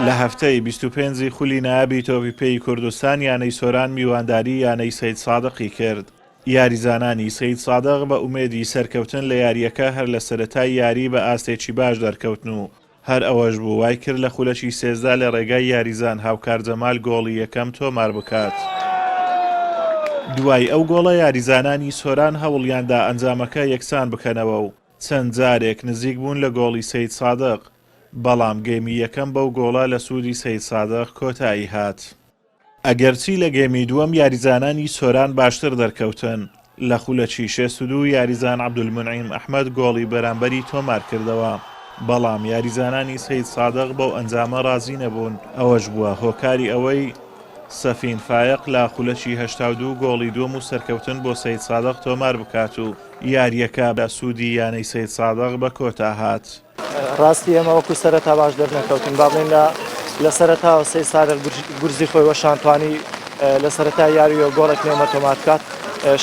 لە هەفتەی 25 ی خولی نایابی تۆپی پێی کوردستان یانەی سۆران میوانداری یانەی سەیدسادقی کرد. یاریزانانی سەیدسادق بە ئومێدی سەرکەوتن لە یارییەکە هەر لە سەرەتای یاری بە ئاستێکی باش دەرکەوتن و هەر ئەوەش بوو وای کرد لە خولەکی 13 لە ڕێگای یاریزان هاوکار جەمال گۆڵی یەکەم تۆمار بکات. دوای ئەو گۆڵە یاریزانانی سۆران هەوڵیاندا ئەنجامەکە یەکسان بکەنەوە و چەند جارێک نزیک بوون لە گۆڵی سەیدسادق، بەڵام گێمی یەکەم بەو گۆڵە لە سوودی سەیدسادق کۆتایی هات. ئەگەرچی لە گێمی دووەم یاریزانانی سۆران باشتر دەرکەوتن، لە خولەکی 62 یاریزان عەبدولمونعیم ئەحمەد گۆڵی بەرامبەری تۆمارکردەوە، بەڵام یاریزانانی سەیدسادق بەو ئەنجامە رازی نەبوون، ئەوەش بووە هۆکاری ئەوەی سەفین فایەق لە خولەکی 82 گۆڵی دووەم و سەرکەوتن بۆ سەیدسادق تۆمار بکات و یارییەکە بە سوودی یانەی سەیدسادق بە کۆتا هات. ڕاستی ئێمە وەکو سەرەتا باش دەرنەکەوتین با بڵێین لە لە سەرەتاوە سەیدسادق گورزی خۆی وەشان توانی لە سەرەتای یاریەوە گۆڵێک لێمە تۆمار بکات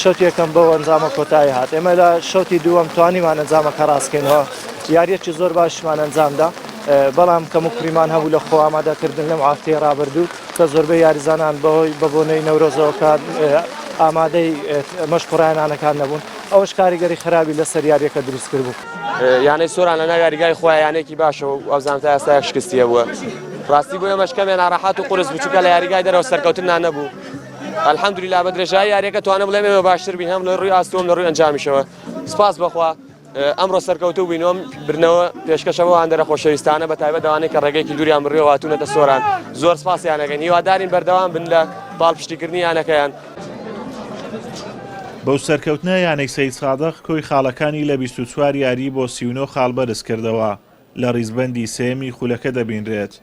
شەوتی یەکەم بەو ئەنجامە کۆتایی هات ئێمە لە شەوتی دووەم توانیمان ئەنجامەکە ڕاستکەینەوە یاریەکی زۆر باشمان ئەنجامدا بەڵام کەم و کوڕیمان هەبوو لە خۆ ئامادەکردن لەم هەفتەی ڕابردوو کە زۆربەی یاریزانان بەهۆی بە بۆنەی نەورۆزەوە کە ئامادەی مەشق و ڕاهێنانەکان نەبوون ئەوەش کاریگەری خراپی لەسەر یاریەکە دروست کردبوو. یانەی سۆران لەناو یاریگای خۆیان یانەیەکی باشە و ئەوزانم تا ئێستا یەک شکستی هەبووە ڕاستی بۆ ئێمەش کەمێ ناڕەحەت و قورس بوو چونکە لە یاریگای دەرەوە سەرکەوتنمان نەبوو الحمدلله بە درێژایی یاریەکە توانم بڵێم ئێمە باشتر بین هەم لە ڕووی ئاست و هەم لە ڕووی ئەنجامیشەوە سپاس بەخوا ئەمڕۆ سەرکەوتوو بووین و ئەم بردنەوە پێشکەشە بەو هاندەرە خۆشەویستانە بە تایبەت ئەوانەی کە ڕێگەیەکی دووریان بڕیوە هاتوونەتە سۆران زۆر سپاسیان ئەکەین هیوادارین بەردەوام بن لە پاڵپشتیکردنی یانەکەیان. بەو سەرکەوتنە یانەی سەیدسادق کۆی خاڵەکانی لە 24 یاری بۆ 39 خاڵ بەرزکردەوە، لە ریزبەندی سێیەمی خولەکە دەبینرێت،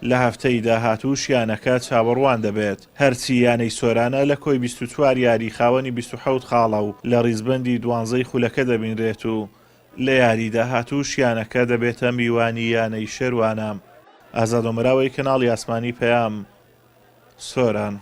لە هەفتەی داهاتووش یانەکە چاوەڕوان دەبێت. هەرچی یانەی سۆرانە لە کۆی 24 یاری خاوەنی 27 خاڵە و لە ریزبەندی دوانزەی خولەکە دەبینرێت و لە یاری داهاتووش یانەکە دەبێتە میوانی یانەی شێروانە. ئازاد ئۆمەراوەی کەناڵی ئاسمانی پەیام، سۆران.